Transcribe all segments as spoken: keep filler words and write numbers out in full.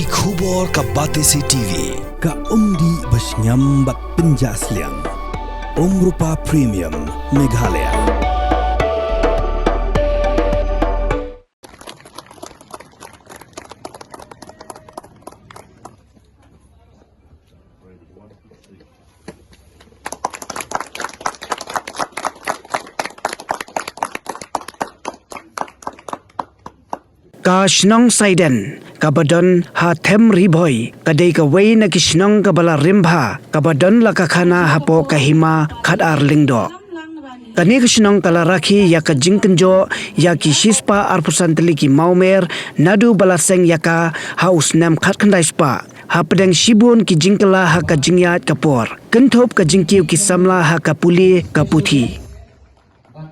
Khubor ka Batesi T V, ka umdih ba shngiam bad pynjah sliang. Umrupa Premium, Meghalaya. Ka shnong Saiden, kaba don ha Them Ri Bhoi, ka dei kawei na ki shnong kaba la rim bha, kaba don la ka khana hapoh ka hima khatar lyngdoh. Kane ka shnong ka la rakhe ïa ka jingkynjoh ïa ki shispah arphew san tylli ki mawmer, naduh ba la seng ïa ka ha u snem khatkhyndai spah. Hapdeng shibun ki jingkylla ha ka jingïaid ka por, kynthup ka jingkiew ki samla ha ka pule ka puthi.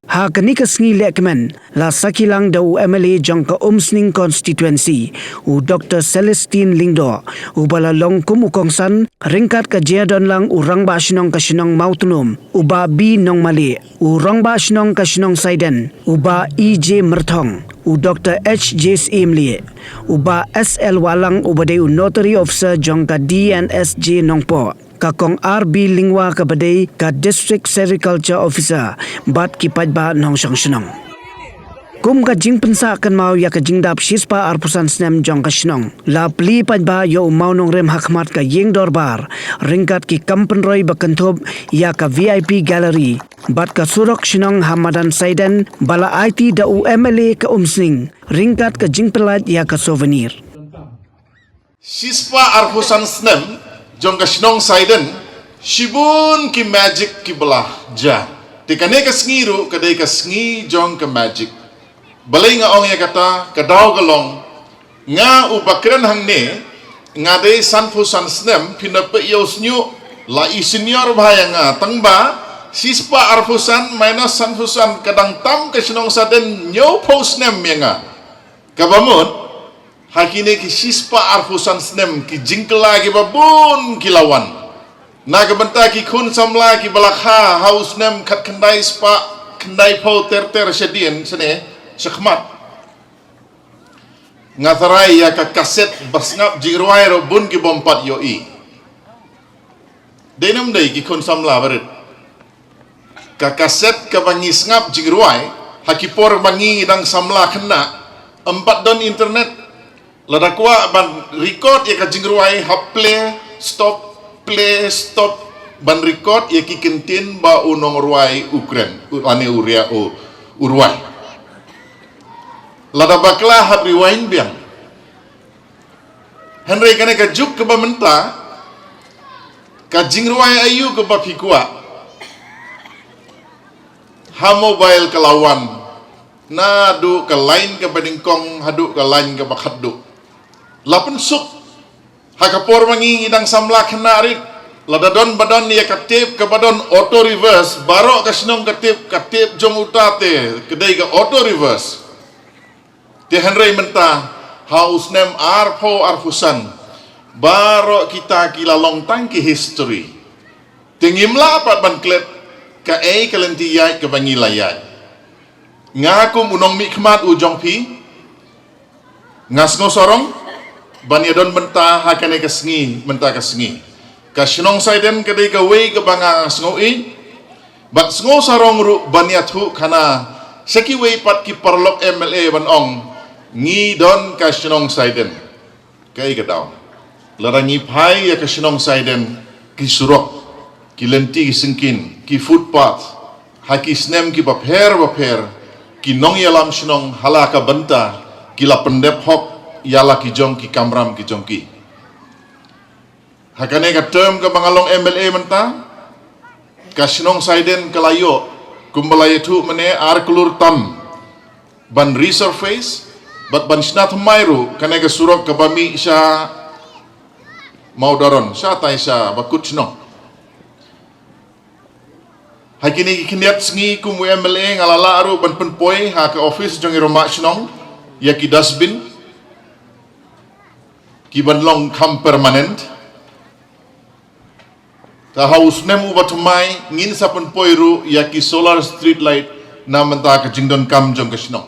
Ha kane ka sngi lehkmen, la sakhi lang da u M L A jong ka Umsning Constituency, u Doktor Celestine Lyngdoh, uba la long kum u kongsan, ryngkat ka jingdon lang u Rangbah Shnong ka shnong Mawtnum, u Bah B Nongmali, u Rangbah Shnong ka shnong Saiden, u Bah E J Myrthong, u Doktor H J Syiemlieh, u Bah S L Wahlang uba dei u Notary Officer jong ka D N S J Nongpoh, ka Kong R B Lyngwa kaba dei ka District Sericulture Officer, bad ki paidbah nongshong shnong. Kum ka jingpynsah kynmaw ïa ka jingdap shispah arphew san snem jong ka shnong, la plie paidbah ïa u mawnongrim hakhmat ka ïing dorbar, ryngkat ki kam pynroi ba kynthup ïa ka V I P Gallery, bad ka surok shnong ha madan Saiden, ba la aiti da u M L A ka Umsning, ryngkat ka jingpynlait ïa ka souvenir. Shispah arphew san snem jong ka shnong Saiden, shibun ki magic kiba la jia. Te kane ka sngi ruh ka dei ka sngi jong ka magic. Balei nga ong ïa kata? Ka daw ka long, nga uba kren hangne, nga dei sanphew san snem, phin da peit ïa u shñiuh, la i senior bha ïa nga, tangba shispah arphew san minus sanphew san, ka dang tam ka shnong Saiden hynñiewphew snem ïa nga. Kaba mut, ha kine ki shispah arphew san snem, ki jingkylla kiba bun ki la wan. Na ka bynta ki khun samla kiba la kha ha u snem khatkhyndai spah khyndaiphew ter ter shadien shane shakhmat, nga tharai ïa ka kaset ba sngap jingrwai ruh bun ki bym pat ïohi. Dei ne ym dei ki khun samla barit? Ka kaset kaba ngi sngap jingrwai ha ki por ba ngi dang samla khynnah, ym pat don internet. Lada kwah ban record ïa ka jingrwai, hap play stop, play stop, ban record ïa ki kyntien ba u nongrwai u kren, u, lane u ria, u, u rwai. Lada bakla, hap rewind biang. Hynrei kane ka juk kaba mynta, ka jingrwai aïu kaba phi kwah, ha mobile ka la wan, naduh ka line kaba nyngkong haduh ka line kaba khatduh. La pynsuk, ha ka por ba ngi, ngi dang samla khynnah rit, lada don ba don ïa ka tape kaba don auto reverse, baroh ka shnong ka tip, ka tape jong uta te ka dei ka auto reverse. Te hynrei mynta, ha u snem arphew arphew san, baroh kita ki la long tang ki history. Te ngim lah pat ban klet kaei ka lynti ïaid kaba ngi la ïaid. Nga kum u nongmihkhmat u jong phi, nga sngew sarong ban ïadon bynta ha kane ka sngi, mynta ka sngi. Ka shnong Saiden ka dei kawei kaba nga sngew ïeit bad sngew sarong ruh ban ïathuh khana sha kiwei pat ki paralok M L A ban ong, ngi don ka shnong Saiden. Kaei ka daw? Lada ngi phai ïa ka shnong Saiden, ki surok, ki lynti ki syngkien, ki footpath, ha ki snem kiba pher ba pher, ki nongïalam shnong ha la ka bynta ki la pyndep hok ïa la ki jong ki kamram ki jong ki. Ha kane ka term kaba nga long M L A mynta, ka shnong Saiden ka la ïoh, kumba la ïathuh mynne, ar klur tam ban resurface bad ban shna thymmai ruh kane ka surok kaba mih sha Mawdaron, shatai sha bakut shnong. Ha kine ki khyndiat sngi kum u M L A nga la lah ruh ban pynpoi ha ka office jong i rangbah shnong ïa ki dustbin ki ban long kham permanent. Te ha u snem uba thymmai ngin sa pynpoi ruh ïa ki solar street light na bynta ka jingdonkam jong ka shnong.